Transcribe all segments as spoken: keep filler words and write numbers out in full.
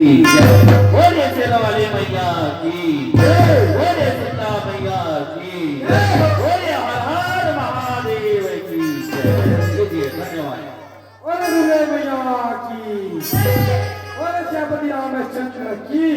की जय। बोलिए शेरावाली मैया की जय। बोलिए सीता मैया की जय। बोलिए हर हर महादेव की जय। लीजिए, धन्यवाद। बोले दुर्गा मैया की, बोले श्यामपति रामचंद्र की।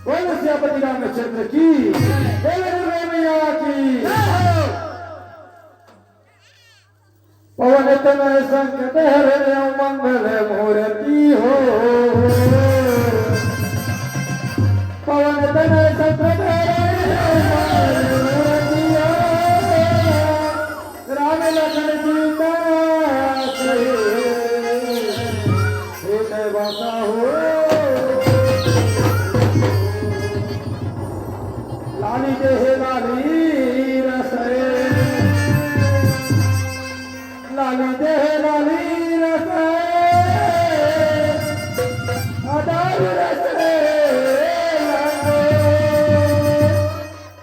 बोलो सियापति रामचंद्र की, बोलो दुर्गा मैया की। पवन तनय संकट हरय मंगल मूर्ति हो। पवन तनय संकट हरय मंगल मूर्ति हो। राम लखन सीता सहित हृदय बसा हो। लाली देहे लाली रसय, लाली देहे लाली रसय, अदार रसय लागे।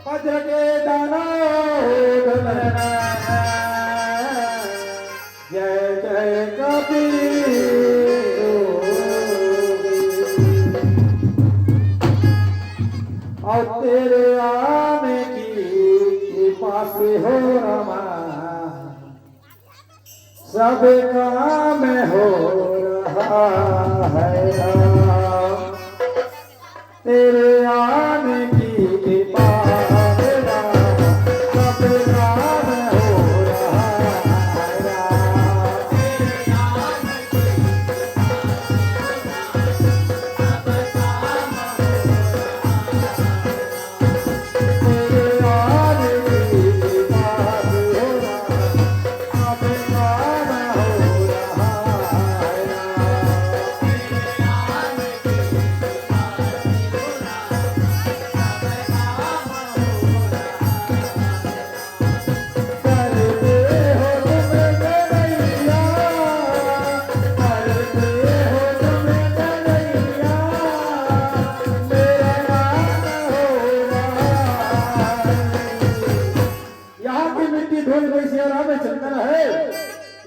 वज्र के दाना हो गगन। जय जय कबीर। और तेरे आने की कृपा से हो रमा, सब काम हो रहा है राम। तेरे आने की कृपा से राम, सब काम हो रहा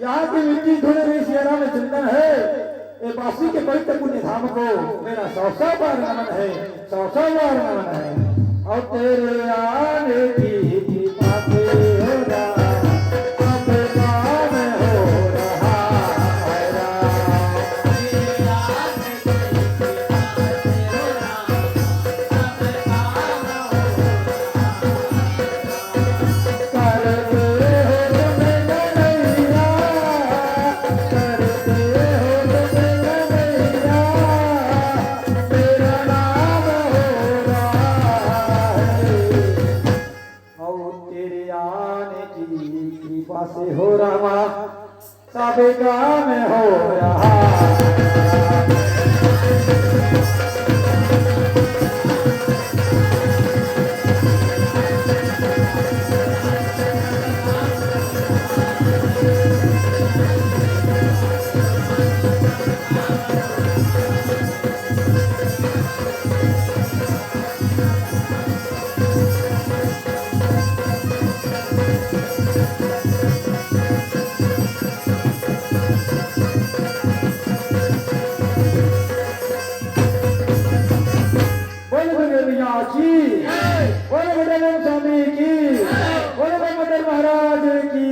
जहाँ की मिट्टी धूल में सियारा में चंदन है, ये बासी के पवित्र पुण्य धाम को मेरा सौ सौ बार नमन है, सौ सौ बार नमन है। और तेरे आने की कृपा से हो रहा, सब काम हो रहा है राम। और तेरे आने की कृपा से हो रहा, सब काम हो रहा। बोल बजरंग बलिया की, बोल बजरंग स्वामी की, बोल बजरंग महाराज की।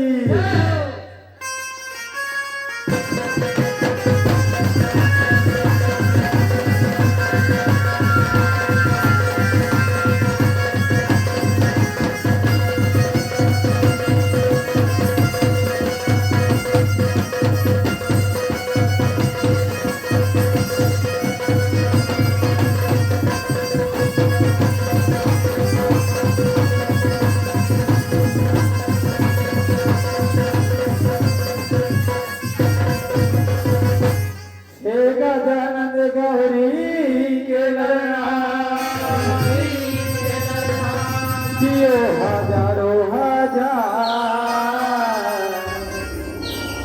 हे गजानंद गौरी के ललना, जियो हजारों हजार।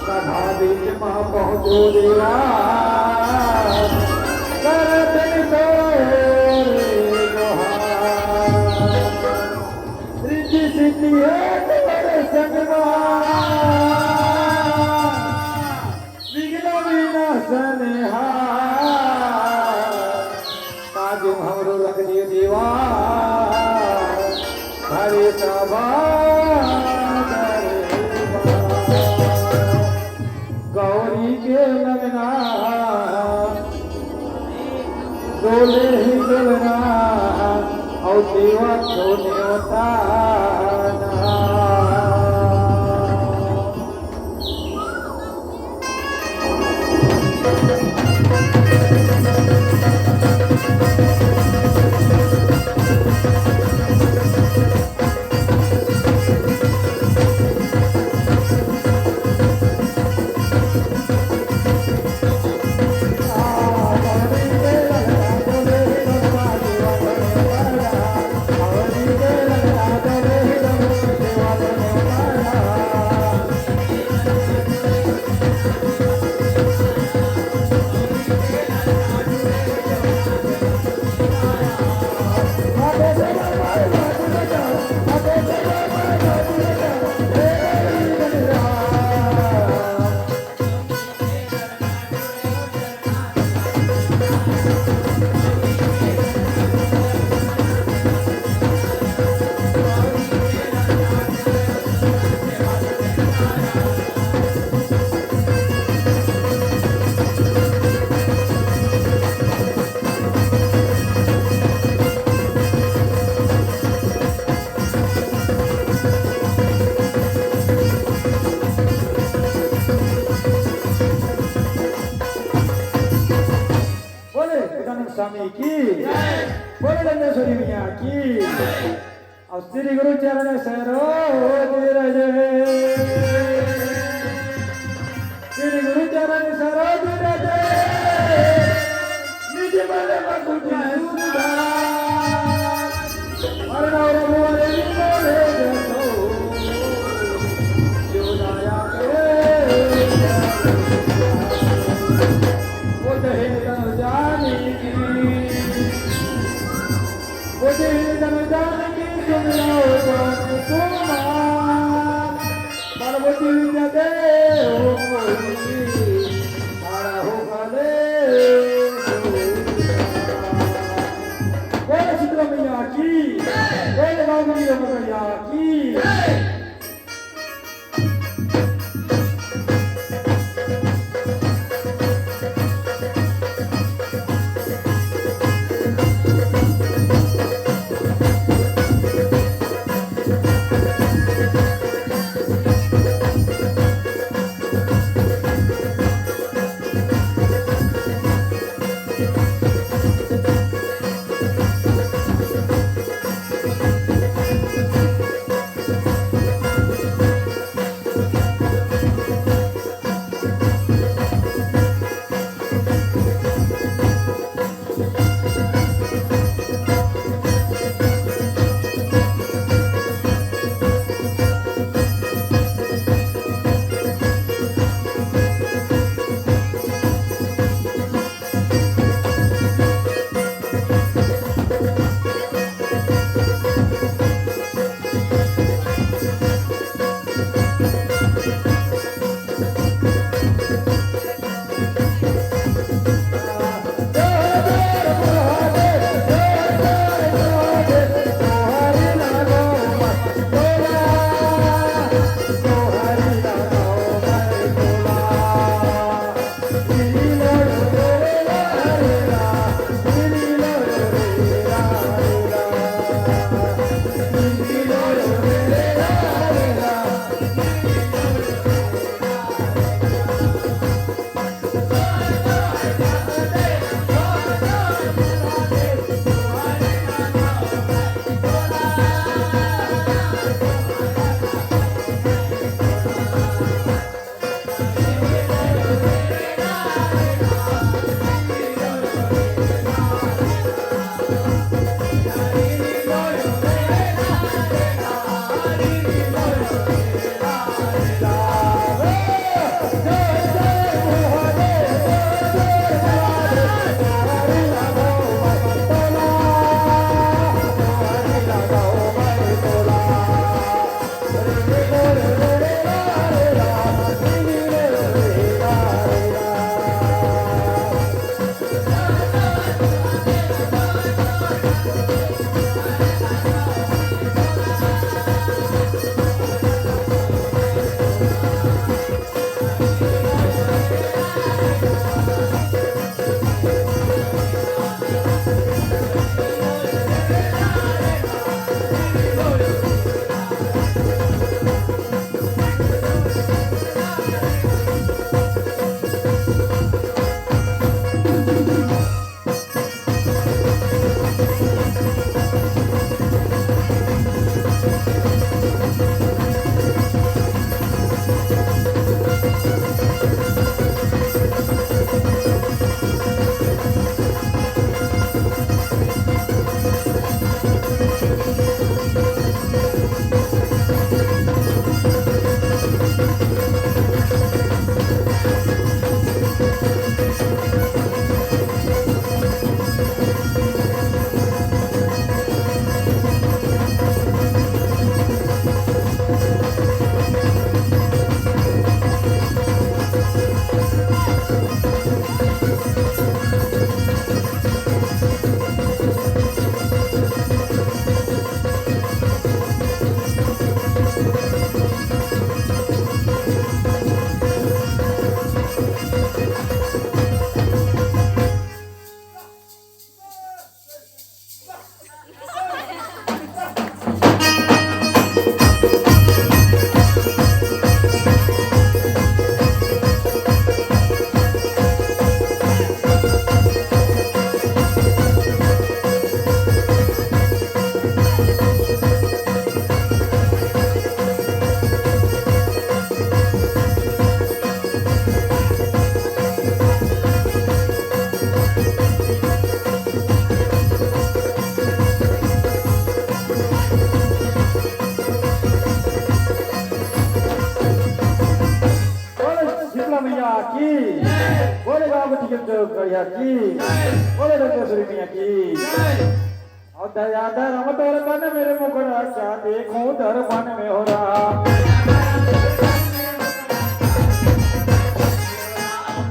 सभा बीच मा पहुँचो देवा, करत नितोर गोहार। रिद्धि सिद्धि हे तोर संग मा, विघ्न विनाशन हार। काजू हमरो रख दियो देवा, हरे सभा दरबार। गौरी के ललना डोले ही डोलना, और देवा तो नेवता ना। बोले गजानन स्वामी की, बोले दंडेश्वरी मैया की। और श्री गुरु चरण सरोज रज, श्री गुरु चरण सरोज रज। निज मन मकुटी सूरदास, हर नव रघु हर विमल जसो, जो दाया के। वो जहे तन जानी, वो जहे तन जानकी सुन लो जान कुमार। पार्वती बोले शीतला मैया की, बोले गाँव के टिकट गढ़िया की, बोले डंडेश्वरी मैया की। अउ दया धरम तोर तन मेरे मुखड़ा, क्या देखूं दर्पण में हो राम।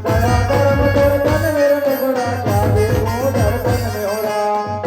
दया धरम तोर तन मेरे मुखड़ा, क्या देखूं दर्पण में हो राम।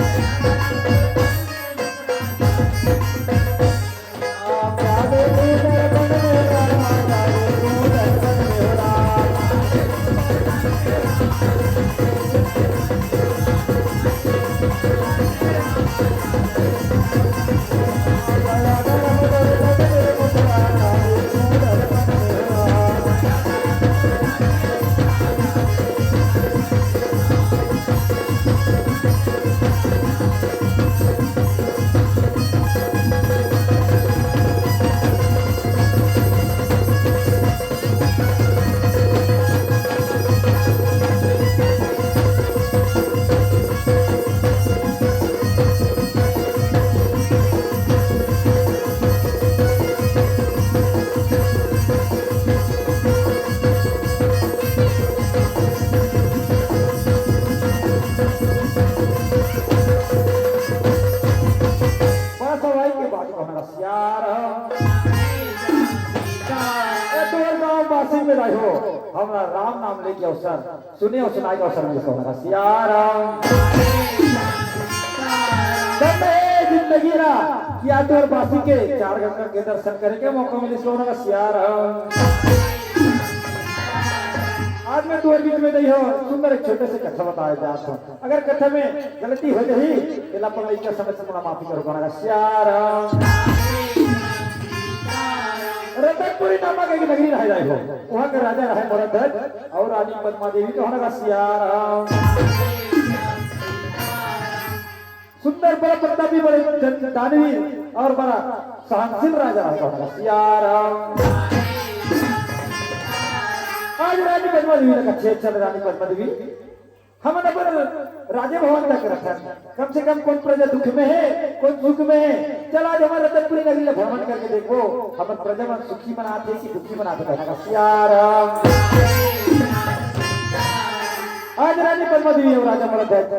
आशीष में रहो, हमरा राम नाम लेके अवसर सुने अउ सुनाए के अवसर मिले, कहो ना सिया राम। तब ए जिंदगी ला कि आज तोर बासी के चार गंगा के दर्शन करे के मौका मिले, कहो ना सिया राम। आज मैं तोर बीच में दई हो सुंदर एक छोटे से कथा बताए जात हो। अगर कथा में गलती हो जाही, तेला अपन लइका समझ के मोला माफी करो, कहो ना सिया राम। रतनपुरी नामक एक नगरी रह जाए हो, वहाँ के राजा रहे मोरध्वज अउ रानी पद्मा देवी, कहो ना सिया राम। सुंदर, बड़ा प्रतापी, बड़े जन-, दानवीर अउ बड़ा सहनशील राजा रहे, कहो ना सिया राम। आज रानी पद्मा देवी ला कथे, चल रानी पद्मा देवी, हमन अपन राजे भवन तक रथन, कम से कम कोन प्रजा दुख में हे, कोन सुख में हे। चल आज हमर रतनपुरी नगरी ला भ्रमण करके देखबो, हमर प्रजा मन सुखी मनात हे कि दुखी मनात हे, कहो ना सिया राम। आज रानी पद्मा देवी अउ राजा मोरध्वज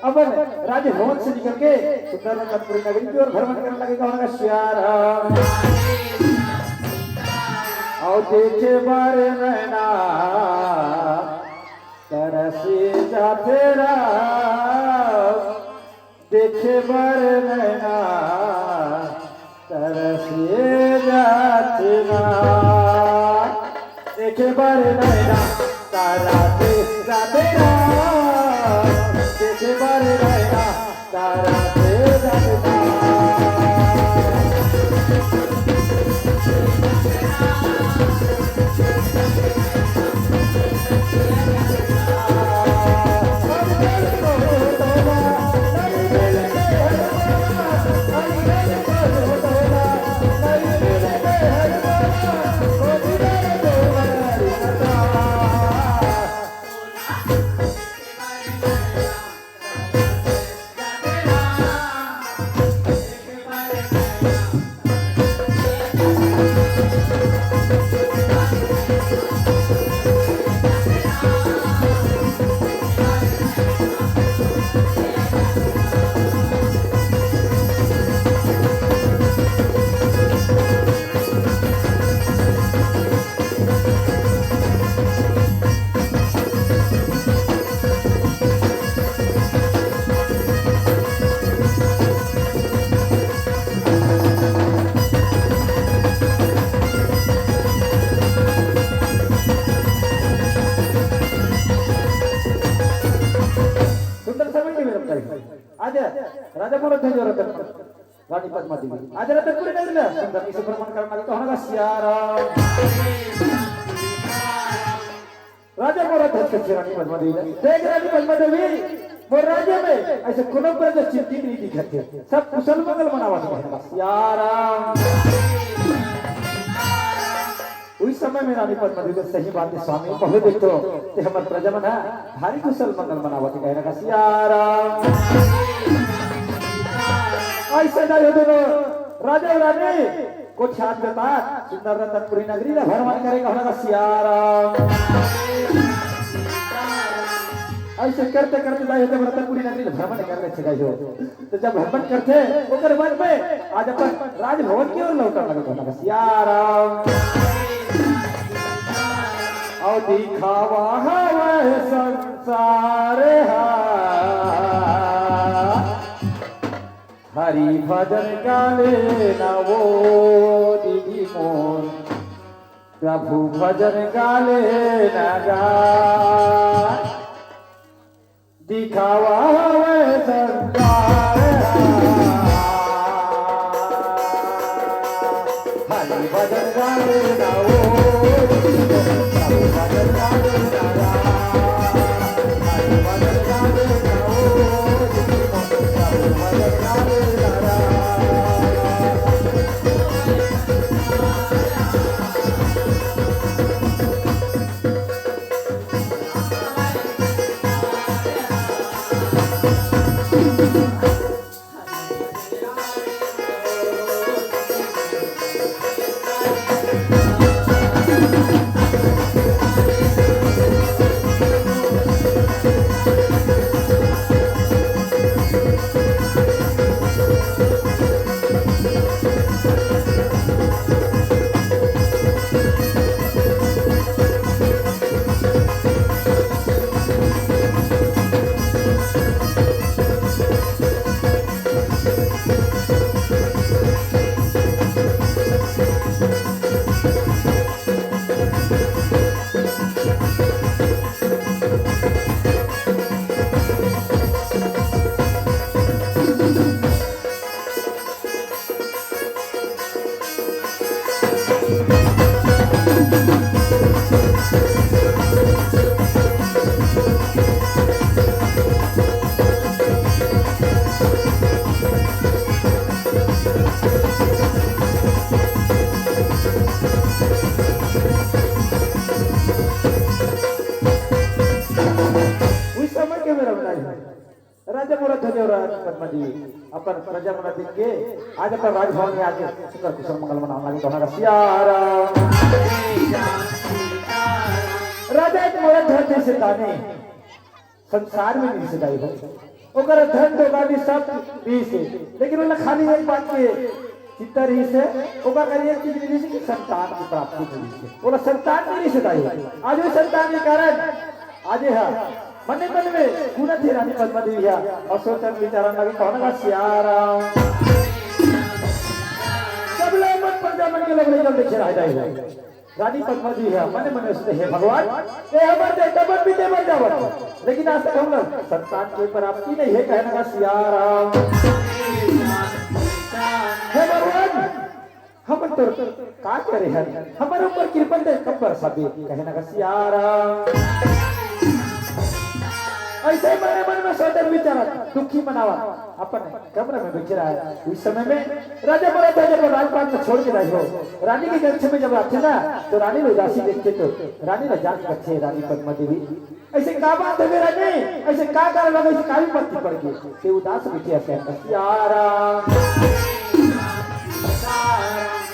अपन राजे भवन से निकल के सुंदर रतनपुरी नगरी की ओर भ्रमण करने लगे, कहो ना सिया राम। अउ देखे बर नैना तरसी जाथे राम, देखे बर नैना तरसी जाथे ना। देखे बर नैना तरसी जाथे राम, देखे बर नैना तरसी जाथे ना। सुंदर समय के मेरे भाई। आज राजा मोरध्वज रतन रानी पद्मा देवी। आज रतनपुरी नगरी ला सुंदर से भ्रमण करना, कहो ना सिया राम। राजा मोरध्वज कथे रानी पद्मा देवी ला, देख रानी पद्मा देवी, मोर राज्य में अइसे कोनो प्रजा चिंतित नइ दिखत हे, सब कुशल मंगल मनावत हे, कहो ना सिया राम। उही समय में रानी पद्मा देवी ला, सही बात हे स्वामी, बहुत देखथों ते हमर प्रजा मन ह भारी कुशल मंगल मनावत हे, कहो ना सिया राम। अइसे जाय हो दोनों राजा अउ रानी, कोठियात बेटा सुंदर रतनपुरी नगरी ला भ्रमण करे, कहो ना सिया राम। अइसे करते करते जाय हो, रतनपुरी नगरी ला भ्रमण कर लेथे जाय हो। त जब भ्रमण करथे, ओकर मन में आज अपन राजभवन के ओर लौटन लगे, कहो ना सिया राम। अउ दिखावा हवय संसार हा, हरि भजन गाले ना वो दीदी मोर, प्रभु भजन गाले ना गा। दिखावा हवय संसार हा। हरि भजन गावे ना वो, प्रभु भजन गावे ना गा। हरि भजन गावे ना वो, प्रभु भजन गावे ना गा। उस समय के मेरा बनाई राजा मोरा ध्वज अउ रानी पद्मा देवी अपन प्रजा मन देख के आज अपन राजभवन में आके सुकर कुशल मंगल मनावन लगे। कहना का सियाराम। राजा एक मोरा ध्वज जैसे दानी संसार में नहीं सदाई हो। ओकर धन दौलत सब रहिसे, लेकिन ओला खाली एक बात के चिंता रहिसे, ओकर खाली एक चीज रहिसे कि संतान की प्राप्ति नहीं रहिसे। ओला संतान नहीं रहिसे दाई। आज वो संतान के कारण आज यह मने मन में गुनत हे रानी पद्मा देवी हे अउ सोचन विचारन लगे। कहना का सियाराम। सब लोग मन प्रजा मन के लोग लेकर देखे रह जाए। रानी पद्मा देवी हे मने मने सोचथे, हे भगवान, ये हमर देवता मन भी दे बन जावत हे, लेकिन आज तक हम लोग संतान के प्राप्ति नहीं हे। कहना का सियाराम। हे भगवान, हमन तो का करे हन, हमर ऊपर कृपा दे कब बरसाबे। कहना का सियाराम। ऐसे मने मन में सोचन विचारन दुखी मनावा अपन कमरा में बैठे रहा है। उस समय में राजा मोरा ध्वज अपन राजपाट में छोड़ के रहे हो। रानी के कक्ष में जब आते ना, तो रानी उदासी देखते तो रानी ने जान रखे रानी पद्मा देवी। ऐसे का बात है रानी? ऐसे का कारण लगा, ऐसे का विपत्ति पड़ गई? ते उदास बैठे हस। कहना का सियाराम।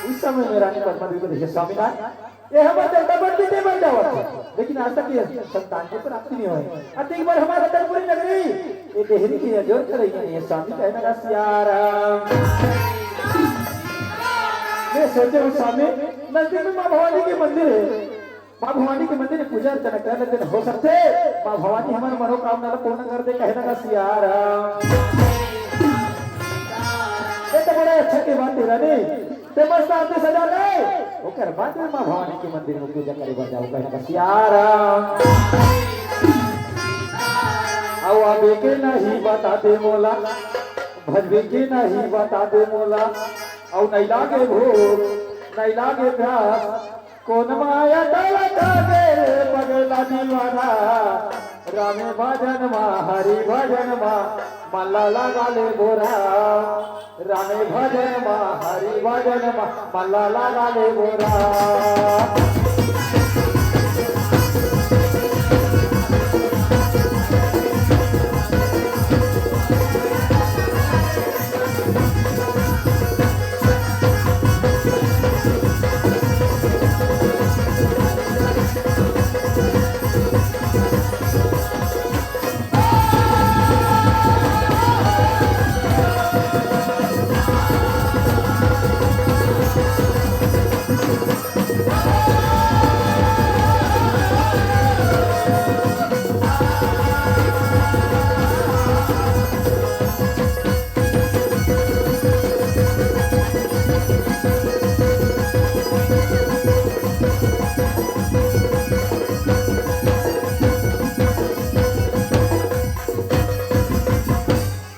उस समय में रानी पद्मा देवी को देखे, स्वामीनाथ, ये हमर देवता बन भी दे बन जावत हे, लेकिन आज तक ये संतान के प्राप्ति नहीं होय। अति एक बार हमर रतनपुरी नगरी, ये देहरी के जोर करइया नहीं हे स्वामी। कहना का सियाराम। मैं सोचे हूँ स्वामी, नजदीक में माँ भवानी के मंदिर हे, माँ भवानी के मंदिर में पूजा अर्चना कर लेते, हो सकथे माँ भवानी हमर मनोकामना ला पूर्ण कर दे। कहना का सियाराम। ये तो बड़ा अच्छा के बात हे रानी। ते मस्त आरती सजा ले, ओकर बाद में माँ भवानी के मंदिर में पूजा करे बर जाओ। कहना का सियाराम। अउ आबे के नहीं बता दे मोला, भजबे के नहीं बता दे मोला, अउ नहीं लागे भूख, नहीं लागे प्यास, कोन माया तला खागे पगला दीवाना, रामे भजन मा, हरि भजन मा, मन ला लगा ले बोरा। रामे भजन मा, हरि भजन मा, मन ला लगा ले बोरा।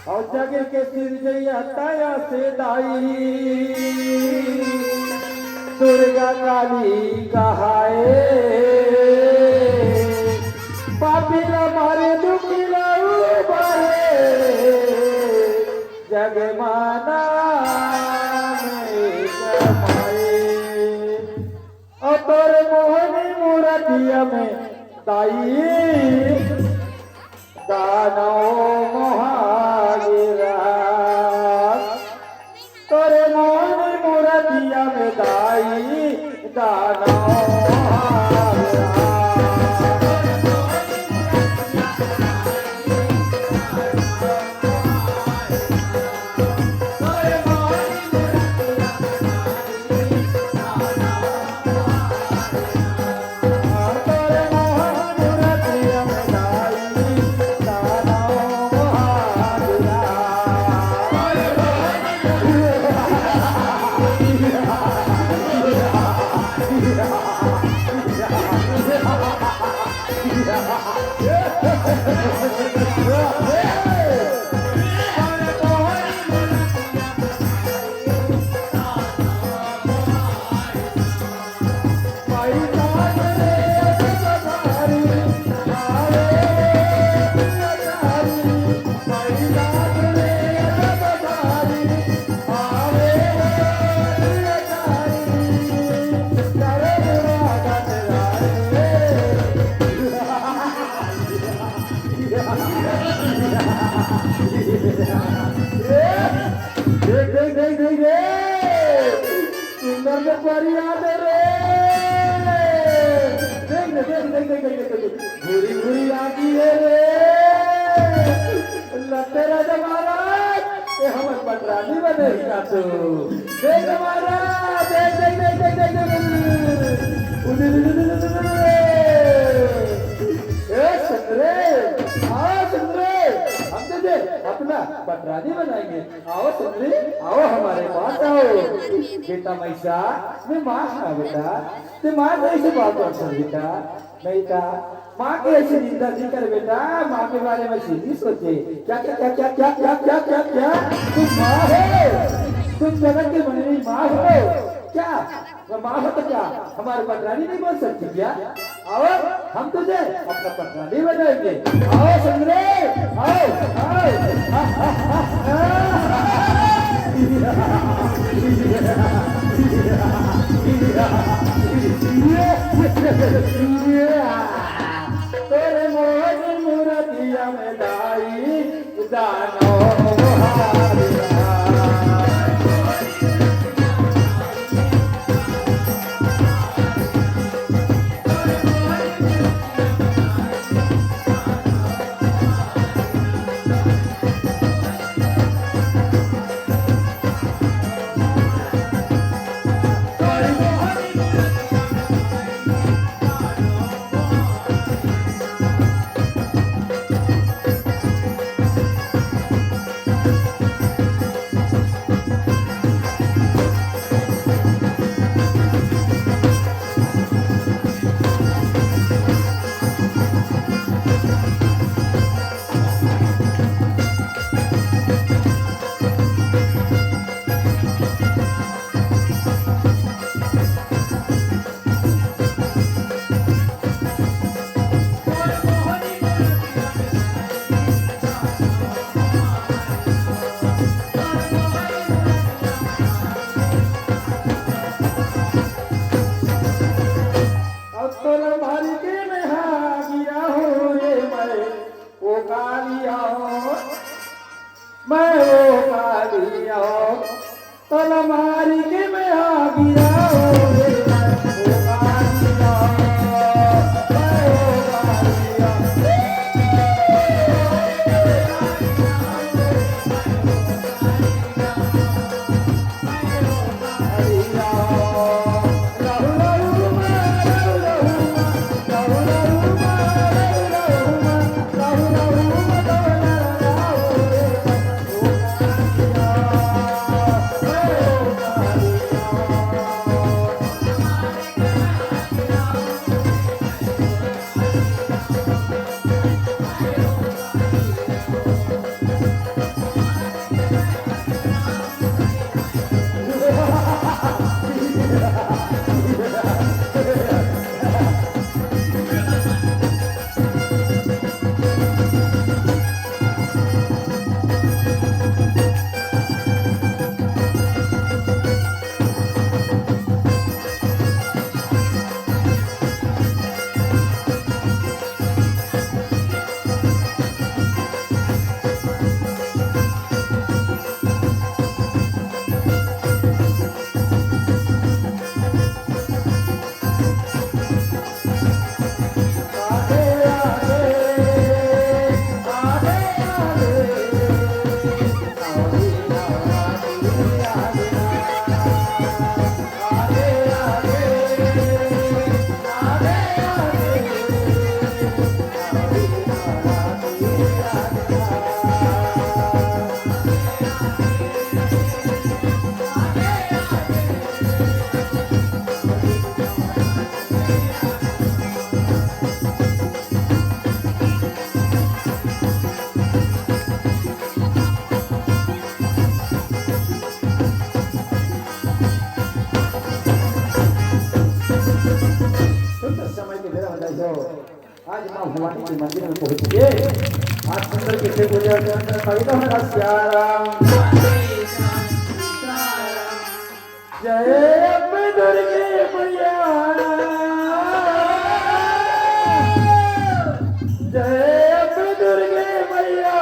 अउ जग के सिरजइया तैं असे दाई, दुर्गा काली कहाए। पापी ला मारे, दुखी ला उबारे, जग मा नाम कमाए। अउ तोर मोहनी मूरतिया में दाई दानव महावीरा, तोरे मोहनी मूरतिया में दाई दानव महावीरा। देख, देख, देख, देख, देख। सुंदर में परी आ दे रे। देख, देख, देख, देख। घूरी, घूरी आ गई है रे। लत्ते राजा महाराज, ये हमर पटरानी बने ही का तू। देख महाराज, देख, देख, देख। उदे, उदे, उदे। ए सुंदरे, हाँ सुंदरे, हम तुझे अपना पटरानी बनाएंगे। आओ सुंदरी, आओ हमारे पास आओ। बेटा मैसा, मैं माँ हाँ बेटा, ते माँ कैसे बात कर सर बेटा? बेटा, माँ के ऐसी निंदा नहीं कर बेटा, माँ के बारे में ऐसी नहीं सोचे। क्या, क्या, क्या? तुम माँ हो, तुम जगत के बनने माँ हो। क्या? वो माँ हो तो क्या हमारे पटरानी नहीं बन सकती क्या? आओ, हम तुझे अपना पटरानी बनाएंगे। आओ सुंदरे, आओ, आओ। तोरे मोहन मूरतिया में दाई दानो हारिया। अब तोला मारी के मैं हागिया हो रे मैं, ओ कालिया हो, मैं ओ कालिया हो, तोला मारी के मैं हागिया हो रे मैं, ओ कालिया हो, मैं ओ कालिया हो। सुंदर समय के बेरा हो जाए हो। आज माँ भवानी के मंदिर में पहुंच के आज सुंदर के से पूजा अर्चना करी तो हमारा सियाराम। जय अम्बे दुर्गे मैया, जय अम्बे दुर्गे मैया।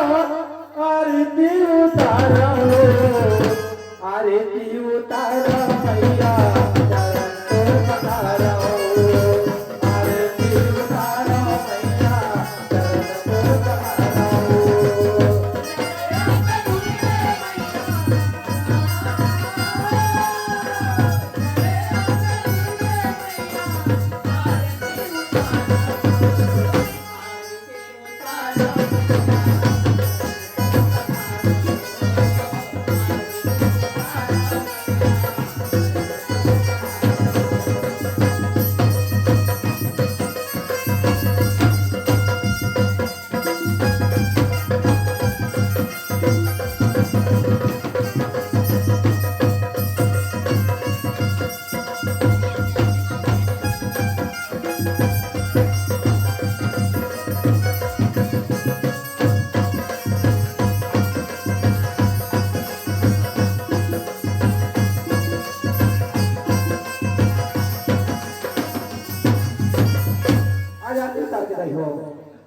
रानी उतार के दाई हो।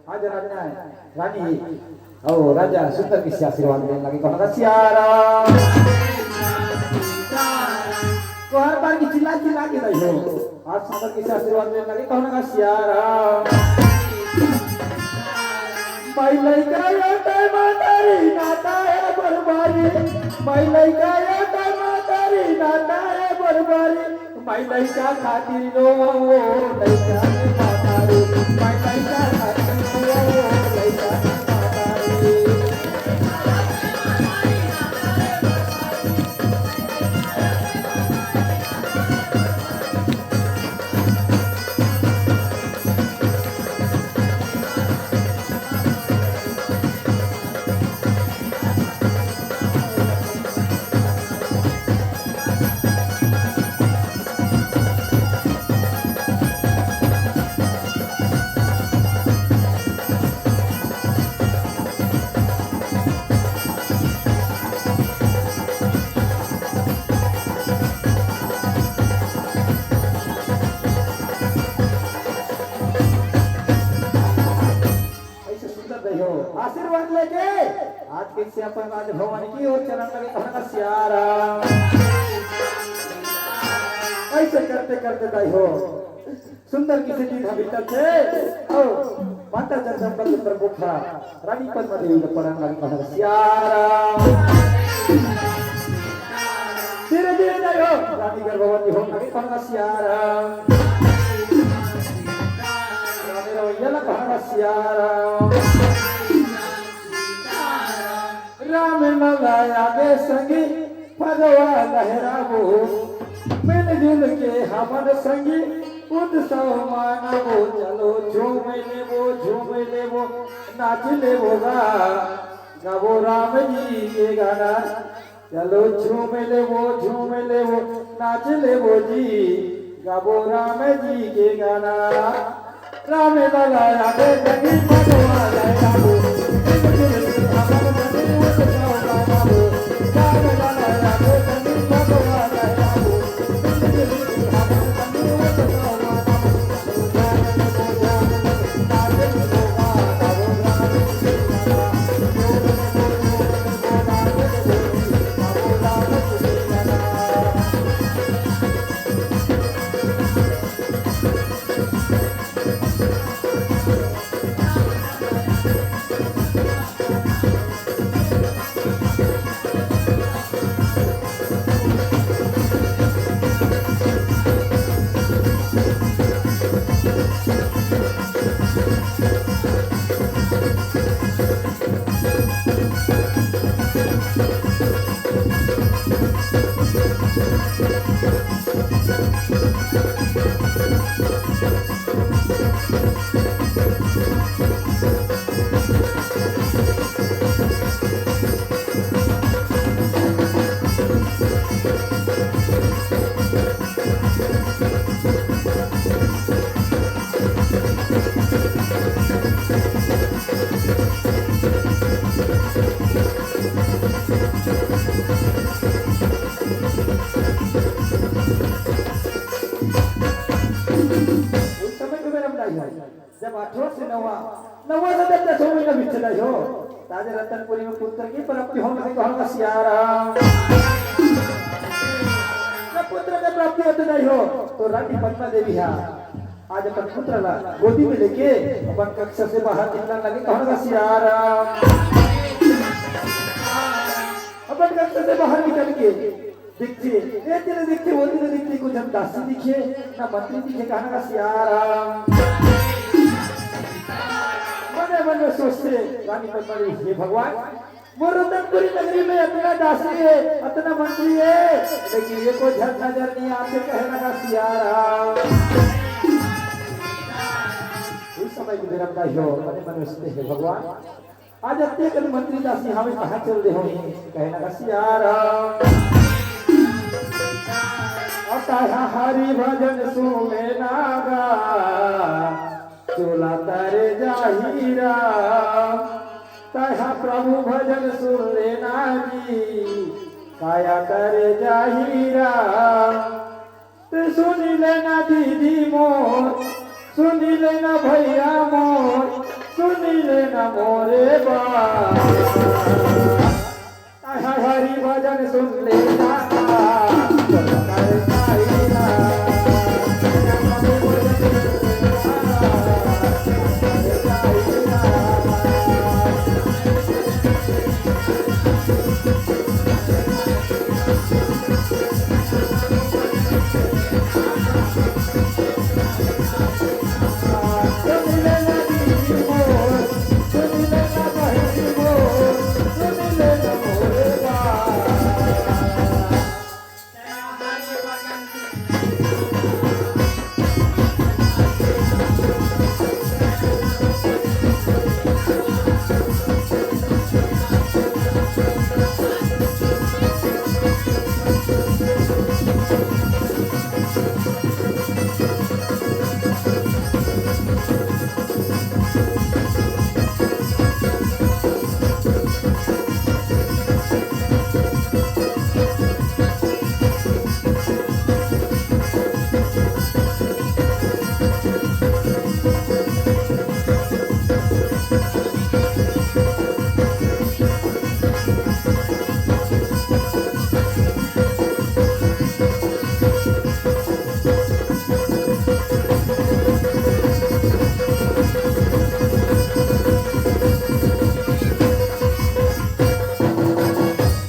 आज राजा रानी अउ राजा सुंदर कइसे आशीर्वाद देन लगे, कहना का सियाराम। तो हर बार की चिल्ला चिल्ला के दाई हो। आज सुंदर कइसे आशीर्वाद देन लगे, कहना का सियाराम। माई लइका या तय मातारी नाता है बरबारी। माई लइका या तय मातारी नाता है बरबारी। माई लइका खातिर रो, लइका के मातारी। माई लइका खातिर रो, लइका के मातारी। ऐसे सुंदर दाई हो, आशीर्वाद लेके आज कइसे अपन राज भवन की ओर चलन लगे, कहना का सियाराम। ऐसे करते करते दाई हो, सुंदर कइसे दिन ह बीतत हे। अउ माता जगदम्बा के प्रमुख ह रानी पद्मा देवी ल पड़न लगे, कहना का सियाराम। धीरे धीरे दाई हो, रानी गर्भवती होन लगे, कहना का सियाराम। रानी रवैया ल कहना का सियाराम। राम लला आगे संगी फगवा लहराबो, मिलजुल के हमन संगी उत्सव मानबो। चलो झूम लेबो, झूम लेबो, नाच लेबो गा, गाबो राम जी के गाना। चलो झूम लेबो, झूम लेबो, नाच लेबो जी, गाबो राम जी के गाना। राम लला आगे संगी फगवा लहराबो। उस समय के बेरा में दाई हो, जब आठवां से नौवां, नौवां से जब दसवां महीना बीतथे दाई हो, त आज रतनपुरी में पुत्र की प्राप्ति होन लगे, कहना का सियाराम। जब पुत्र के प्राप्ति होथे दाई हो, तो रानी पद्मा देवी ह आज अपन पुत्र ला गोदी में लेके अपन कक्ष से बाहर निकलन लगे, कहना का सियाराम। अपन कक्ष से बाहर निकल के देखथे, ए दिन देखथे, ओ दिन देखथे, कोई झन दासी दिखे, ना मंत्री दिखे, कहना का सियाराम। मने मन में सोचथे, रानी पद्मा देवी, हे भगवान, मोर रतनपुरी नगरी में अतना दासी हे, अतना मंत्री हे, लेकिन एको झन नजर नइ आथे, कहना का सियाराम। उस समय के बेरा में दाई हो, मने मन में सोचथे, हे भगवान, आज अतेक कन मंत्री दासी हवे, कहाँ चल दे होही, कहना का सियाराम। अउ तैं हा हरि भजन सुन लेना गा, चोला तरे जाही राम। तैं हा प्रभु भजन सुन लेना जी, काया तरे जाही राम। तैं सुन लेना दीदी मोर, सुनी लेना भैया मोर, सुनी लेना मोरे बात। हरि भजन सुन लेना।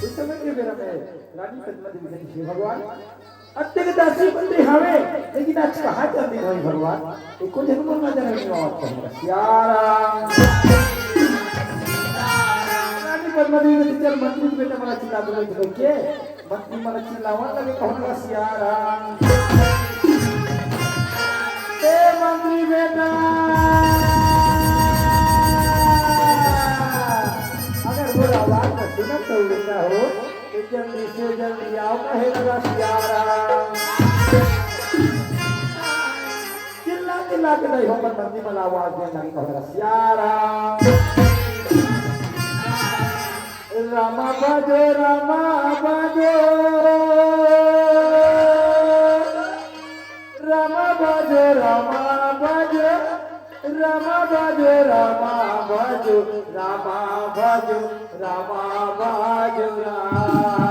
उस समय के बेरा में रानी पद्मा देवी कहती, "हे भगवान, अतेक दासी मंत्री हवे, लेकिन आज कहाँ चल दी हवे भगवान? एको झन मोर नजर में नहीं आवत हे।" सिया राम। रानी पद्मा देवी कहती, "चल मंत्री के बेटा, मोला चिल्ला दो, तो के?" मंत्री मन चिल्लावन लगे, कहूँ लगा, "सिया राम, ए मंत्री बेटा, अगर मोर आवाज में सुनत हो बेटा हो, तो जल्दी से जल्दी आओ," कहे लगा, "सिया राम।" चिल्ला चिल्ला के दाई हो, अपन मंत्री मन आवाज देने लगे, कहूँ लगा, "सिया राम।" रामा बाजो, रामा बाजो, रामा बाजो, रामा बाजो, रामा बाजो, रामा बाजो, रामा बाजो, रामा बाजो, राम।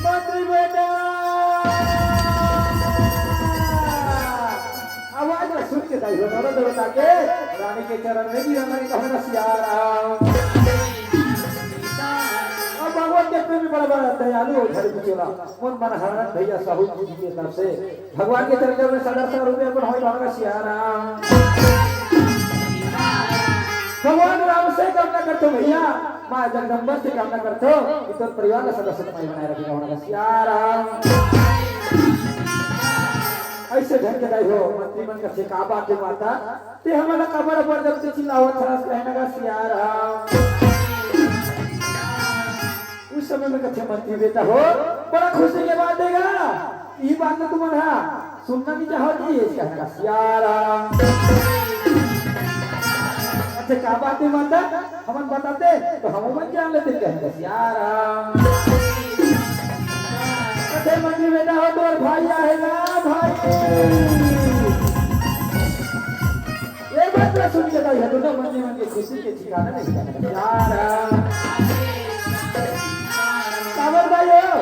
मंत्री बेटा, आवाज ला सुन के दाई हो, दौड़ा दौड़ा के रानी के चरण में गिरा, रानी कहूँ ना सिया राम। अब भगवान के प्रेमी बड़ा बड़ा दयालु हो, घर बिचोला, मोर मन हरण भैया साहू जी के तरफ से भगवान के चरण में सदा सदा रूप में अपन होई भावना सिया राम। भगवान राम से कामना करथो भैया, माँ जगदम्बा से कामना करथो कि तोर परिवार ला सदा सुखमय बनाए रखे, भावना सिया राम। अइसे ढंग के दाई हो, मंत्री मन कथे, "का बात हे माता, ते हमन ला काबर अब्बड़ जब से चिल्लावत हस?" कहे न गा, "सियाराम।" उस समय में कथे, "मंत्री बेटा हो, बड़ा खुशी के बात हे गा, इही बात ला तुमन हा सुनना नइ चाहत ही?" कहे न गा, "सियाराम।" "अच्छा, का बात हे माता?" हमन बताते तो हमू मन जान लेते, कहे न गा, "सियाराम।" कथे, "मंत्री बेटा हो, तोर भाई आहे ना भाई?" ये बात ला सुन के दाई हो, दोनों मंत्री मन के खुशी के ठिकाना नहीं, कहे न गा, "सियाराम।" काबर दाई हो,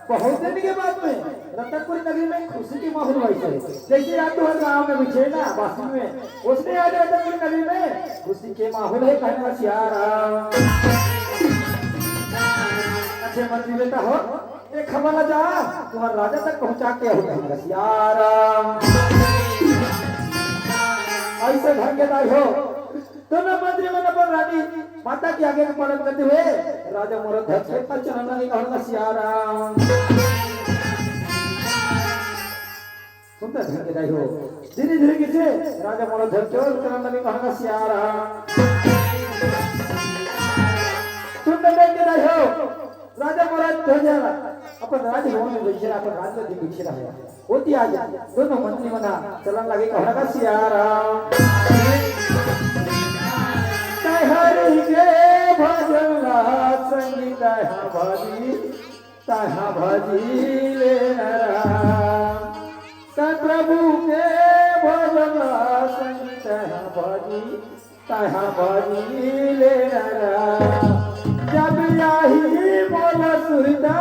बहुत दिन के बाद में रतनपुर नगरी में खुशी के माहौल होइस हे। जइसे आज तुंहर गांव में बइठे ना, बासी में, ओइसने आज रतनपुर नगरी में खुशी के माहौल हे, कहे न गा, "सियाराम।" अच्छा मंत्री बेटा हो, एक खबर ला जा, तुंहर राजा तक पहुंचा के आव, कहे न गा, "सियाराम।" अइसे ढंग के दाई हो, दोनों मंत्री मन अपन रानी माता के आगे में प्रणाम करते हुए राजा मोरध्वज के पाँव चरण लगे, कहे न गा, "सियाराम।" सुंदर ढंग के दाई हो, धीरे धीरे कइसे राजा मोरध्वज के चरण लगे, कहे न गा, "सियाराम।" सुंदर ढंग के दाई हो, राजा मोरध्वज अपन राजभवन में बइठे रहा, अपन राज में बइठे रहा। ओती आज दोनों मंत्री मन चरण लगे, कहे न गा, "सियाराम।" तैं हरि के भजन ला संगी तैं हा भजी, तैं हा भजी ले न राम। तैं प्रभु के भजन ला संगी तैं हा भजी, तैं हा भजी ले न राम। जब आही मोला सुरता,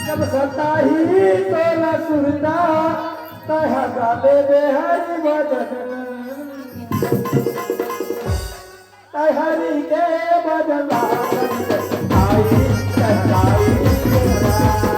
जब सताही तोला सुरता, तैं हा गा लेबे हरि भजन। तैं हरि के भजन ला संगी तैं हा भजी ले न राम।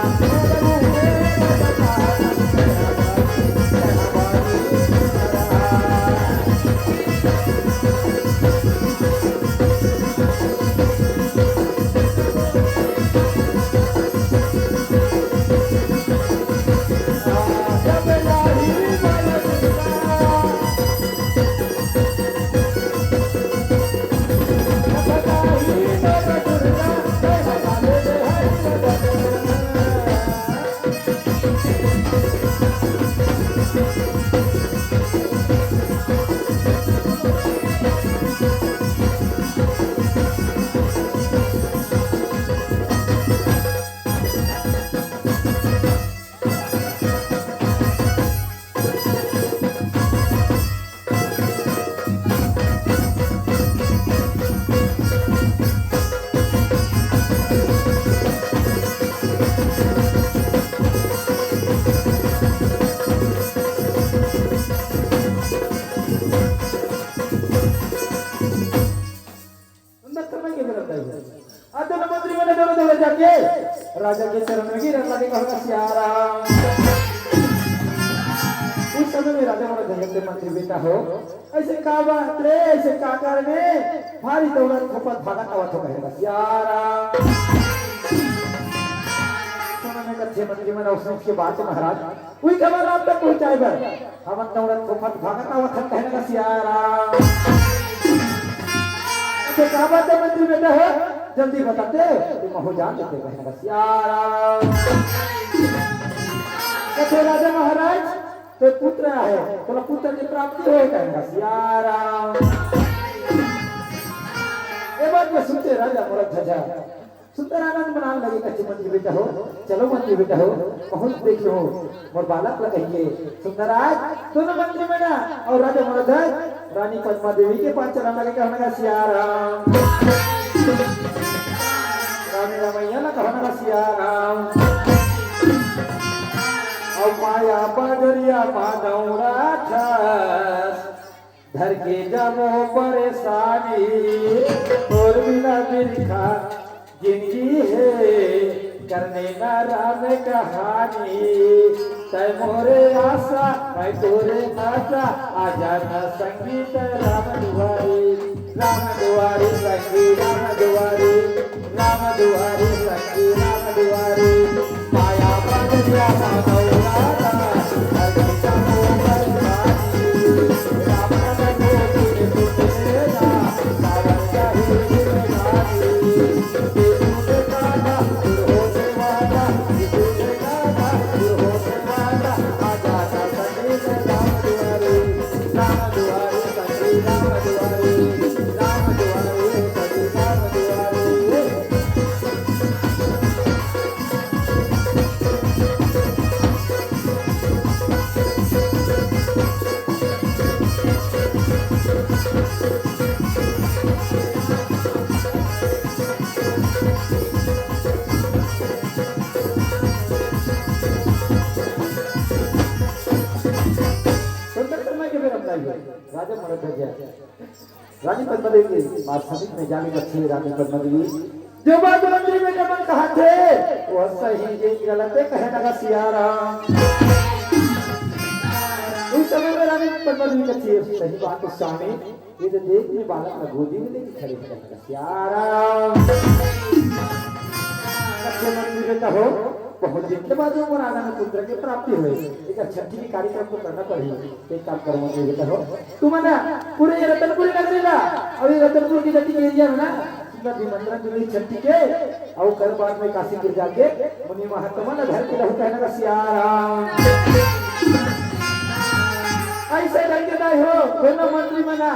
सुंदर समय के बेरा तय हुआ। आ दोनों मंत्री मन दोनों दौड़ जाके राजा के चरण में गिरन लगे, कहे न गा, "सियाराम।" उस समय में राजा मोरध्वज कथे, "मंत्री बेटा हो, अइसे का बात रे, अइसे का कारण हे? भारी दौड़त धूपत भागत आवत हो," कहे न गा, "सियाराम।" समय में कथे मंत्री मन, "अउ सुन के बात महाराज, उही खबर राम तक पहुंचाए बर हमन दौड़त धूपत भागत आवत हन," कहे न गा, "सियाराम।" कथे, "का बात हे मंत्री बेटा हो, जल्दी बताते, तुम हो जान देते," कहे न गा, "सियाराम।" कथे, "राजा महाराज, तोर पुत्र आहे, तोला पुत्र के प्राप्ति होय," कहे न गा, "सियाराम।" ये बात ला सुनते राजा मोरध्वज सुंदर आनंद मनान लगे, कथे, "मंत्री बेटा हो, चलो मंत्री बेटा हो, पहुंच देख लो, मोर बालक ला कहिके।" सुंदर आज दोनों मंत्री मन अउ राजा मोरध्वज रानी पद्मा देवी के पाँव चरण लगे, कहे न गा, "सियाराम।" रानी रमैया ला कहे न गा, "सियाराम।" अउ माया बजरिया मा दौड़त हस, धर के जम्मो परेशानी, तोर बिना बिरखा जिनगी हे, करने ना राम कहानी। तै मोरे आशा, मैं तोरे आशा, आजा ना संगी तै राम दुआरी, राम दुआरी संगी राम दुआरी, राम दुआरी संगी राम दुआरी। माया बन गया ना गौरा ना। राजा मरध्वज, रानी पद्मादेवी के पास समीप में जाके कथे, रानी पद्मादेवी, जो बात मंत्री बेटा मन कहथे, वो सही हे, गलत हे, कहे लगा सियाराम। उस समय में रानी पद्मादेवी कथे, सही बात हे स्वामी, ये तो देख में बालक ला गोदी में लेके खड़े हे, कहे लगा सियाराम। कथे मंत्री बेटा हो, बहुत दिन के बाद वो राजा में पुत्र के प्राप्ति होय, एक छठी के कार्यक्रम तो करना पड़ही। एक काम करो मंत्री बेटा हो, तुमन ना पूरे ये रतनपुरी नगरी ला, अउ ये रतनपुर के जतिक area में ना, सुंदर निमंत्रण मिलही छठी के, अउ ओकर बाद में काशीपुर जाके मुनि महात्मा ला धर के लहू, कहे लगा सियाराम। अइसे ढंग के दाई हो, दोनों मंत्री मन ना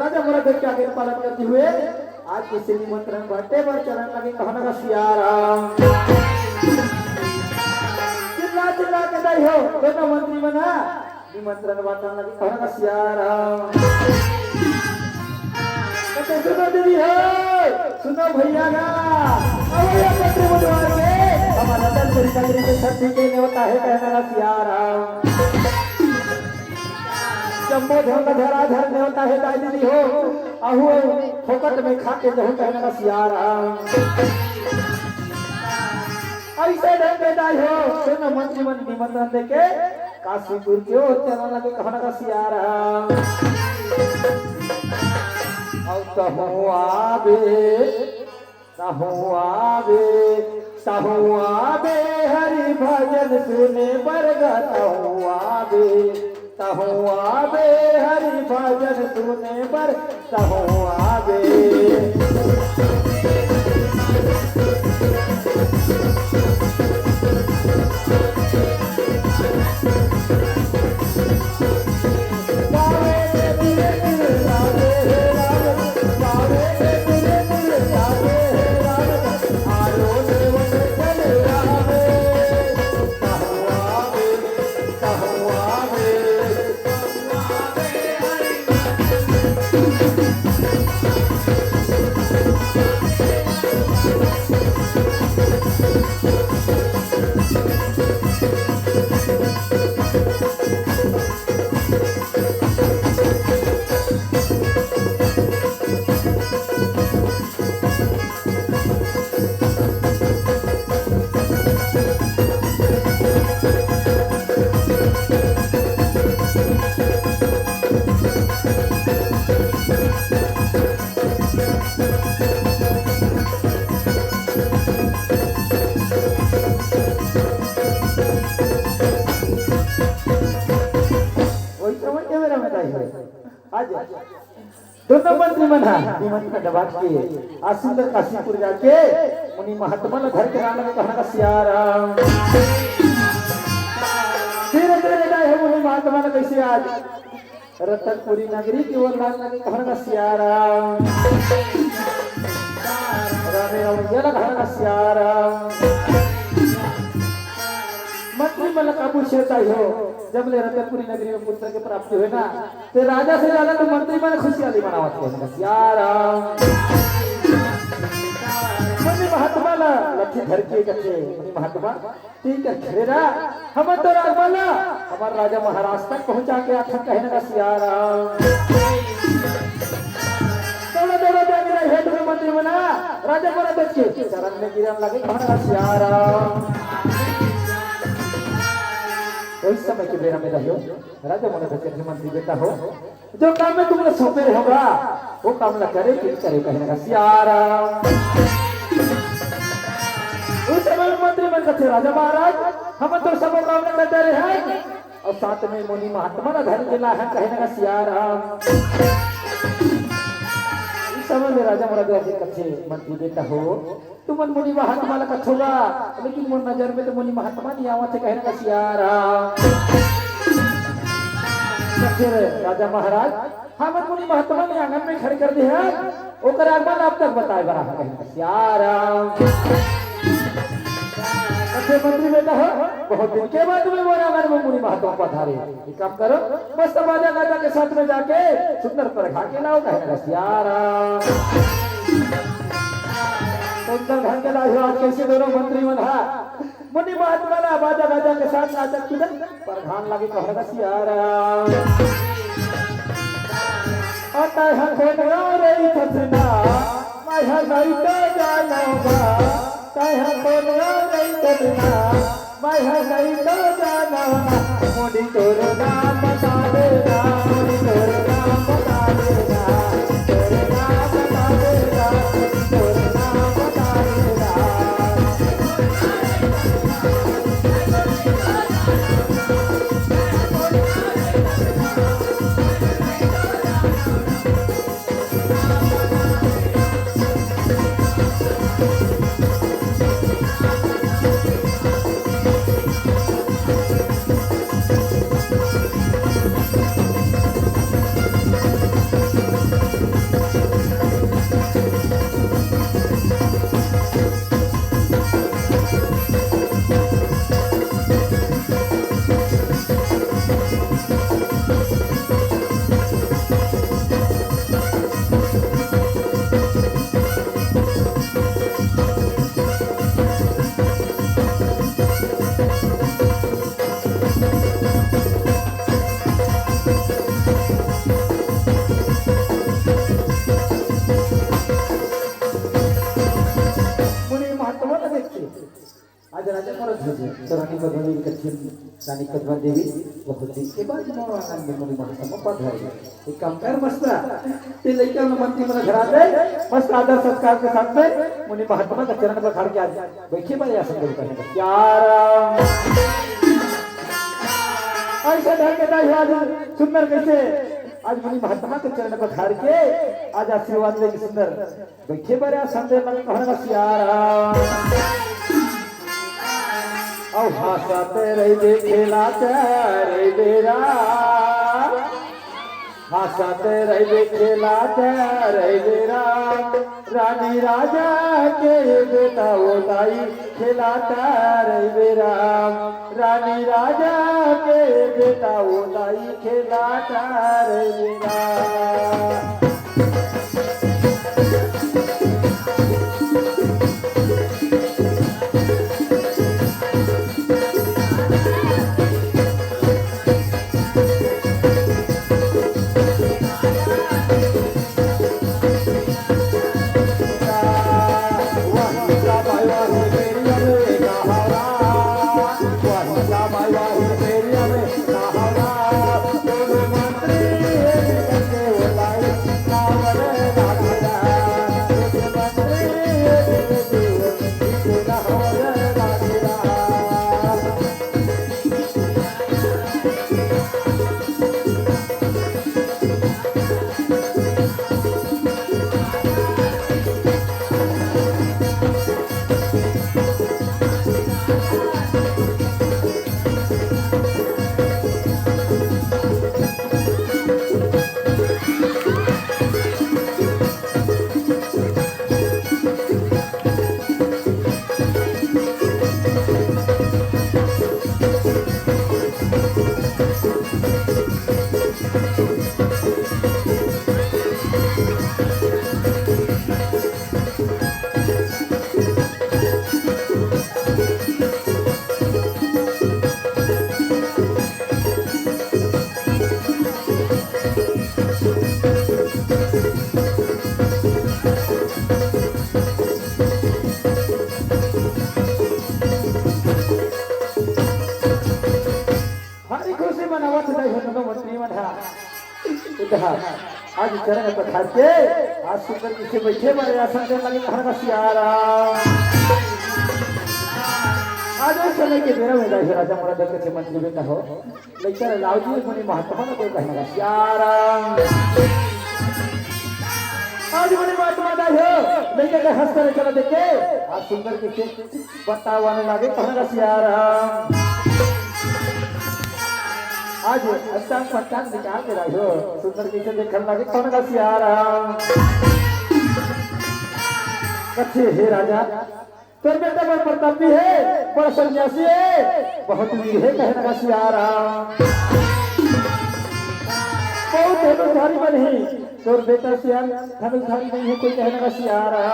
राजा मरध्वज के आज्ञा पालन करते हुए आज कइसे निमंत्रण बांटे बर चलन लगे, कहे लगा सियाराम। चिल्ला चिल्ला के दाई हो, दोनों मंत्री मन ना निमंत्रण बांटन लगे, कहे लगा सियाराम। तो सुनो दीदी हो, सुनो भैया गा, अब ये पत्र बुधवार के हमारा दल तेरी कजरी के छठी के न्योता हे, कहे लगा सियाराम। जम्मो झन ला धराधर न्योता हे दाई दीदी हो, अहू फोकट में खा के जहू, कहे लगा सियाराम। अइसे ढंग के दाई हो, दोनों मंत्री मन निमंत्रण देके काशीपुर के ओर चलन लगे, कहे लगा सियाराम। अउ तहूँ आबे, तहूँ आबे, तहूँ आबे हरि भजन सुने बर गा, तहूँ आबे, तहूँ आबे हरि भजन सुने बर, तहूँ आबे। वही समय कैमरा में आई है। आज दोनों मंत्री मन हा निमंत्रण डबाट के आ सुंदर काशीपुर जाके मुनि महात्मा ला धर के लान लगे, कहना का सियाराम। धीरे धीरे जाए है मुनि महात्मा ला कैसे आज रतनपुरी नगरी के ओर लान लगे, कहना का सियाराम। रामे राम ये ला कहना का सियाराम। मंत्री मन ला का पूछे ताई हो, जब ले रतनपुरी नगरी में पुत्र के प्राप्ति होय ना, ते राजा से ज्यादा तो मंत्री मन खुशियाली मनावत हे। सियाराम। मुनि महात्मा ला लट्ठी धर के कथे, मुनि महात्मा, ठीक है, खड़े रहा, हम तो राजमाला, हमार राजा महाराज तक पहुंचा के आथन, कहना का सियाराम। दौड़ा, दौड़ा, जाके रहे, हे दोनों मंत्री मना, राजा महाराज के चरण में गिरन लगे, कहना का सियाराम। उस समय के बेरा में रहियो, राजा मन कथे, मंत्री बेटा हो, जो काम में तुमने सौंपे रहे होगा, वो काम ना करे कि करे, कहना का सियाराम। उस समय में मंत्री मन कथे, राजा महाराज, हम तो सब काम ना करते रहे हैं, अउ साथ में मुनि महात्मा ना धर के ला है, कहना का सियाराम। उस समय में राजा महाराज कथे, मंत्री बेटा हो, तुमन मुनि महात्मा ला कथो गा, लेकिन मोर नजर में तो मुनि महात्मा नहीं आवत हे, कहना का सियाराम। तो फिर राजा महाराज, हमन मुनि महात्मा ला आंगन में खड़े कर दे हैं, ओकर आगमन अब तक बताए बर आहा, कहना का सियाराम। तो फिर मंत्री बेटा हो, बहुत दिन के बाद में मोर आंगन में मुनि महात्मा पधारे। एक काम करो, मस्त बाजा गाजा के साथ में जाके सुंदर परघा के लाओ, कहना का सियाराम। सुंदर ढंग के लाओ, आज कैसे दोनों मंत्री मन हा मुनि महात्मा ला बाजा गाजा के साथ नाचत कूदत परघान लागे, कहना का सियाराम। तैं ह कोन गाँव रहिथस ना, मैं ह नइ तो जानव ना। तैं ह कोन गाँव रहिथस ना, मैं ह नइ तो जानव ना। मोनी तोर नाम बता दे ना, मोनी तोर नाम बता दे ना, तोर नाम बता दे ना, मोनी तोर नाम बता दे ना। मुनि महात्मा ला देख के आज राजा मरत हो गए, तो रानी पद्मा देवी कथे, रानी पद्मा देवी बहुत दिन के बाद मोर आंगन में मुनि महात्मा पधारे। एक काम कर मस्त, ये लइका मन मंत्री मन घर आ जाए, मस्त आदर सत्कार के साथ में मुनि महात्मा का चरण पखार के आज बैठे भाई आसन पर बैठे। क्या राम। ऐसा ढंग के दाई आज सुंदर कैसे आज मुनि महात्मा के चरण पखार के आज आशीर्वाद लेके सुंदर बैठे बरे संदेश लगे कहन का सियारा। औ हंसत रहिबे खेलत रहिबे राम। हंसत रहिबे खेलत रहिबे राम। रानी राजा के बेटा ओ दाई खेलत रहिबे राम। रानी राजा के बेटा ओ दाई खेलत रहिबे राम। भारी खुशी मनावत हे दाई हो, दोनों मंत्री मन हा। इधर आज चरण पखार के आज सुंदर कैसे बैठे बरे आसन देन लगे कहन का सियारा। आज ए समय के बेरा में दाई हो राजा मोला देख के मंत्री बेटा हो। लइका ला लाव जी, मुनि महात्मा ला दे कहन का सियारा। आज मुनि महात्मा दाई हो, लइका के हंस करे चला देख के आज सुंदर कैसे बतावन लागे कहन का सियारा। आज अंतांग पंतांग निकाल के दाई हो, सुंदर कैसे देखन लागे कहन का सियारा। कथे हे राजा, तोर बेटा बड़ प्रतापी हे, बड़ सन्यासी हे, बहुत वीर हे कहन का सियारा। बहुत धनुषधारी बनही, तोर बेटा सियान धनुषधारी नइ हे कोई कहन का सियारा।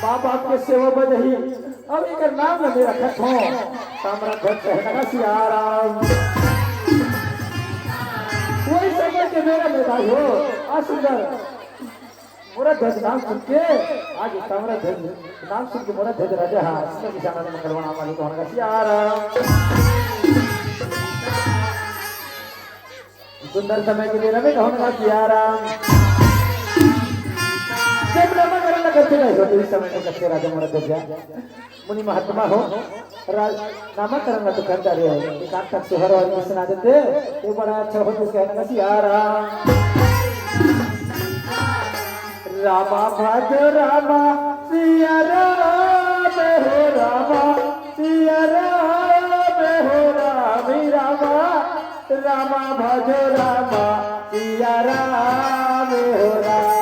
माँ बाप के सेवा बजही, अब एकर नाम ल मैं रखत हों ताम्रध्वज कहन का सियारा। वही समय के बेरा में भाई हो, आ सुंदर मोरा ध्वज नाम सुन के, आज ताम्रध्वज नाम सुन के मोरा ध्वज राजा हा, सुंदर किसान मन करवाना हमारी कौन का सियारा। सुंदर समय के बेरा में कौन का सियारा। जब नामकरण करते नहीं होते, इस समय में करते राजा मोरा ध्वज। मुनि महात्मा हो, राज नामकरण तो करता रहे हो, एक आध तक सुहर और सुना देते, तो बड़ा अच्छा हो, तो कहना का सियारा। रामा भज रामा, सिया राम हो रामा, सिया राम हो राम, रामा, रामा भज रामा, सिया राम हो राम।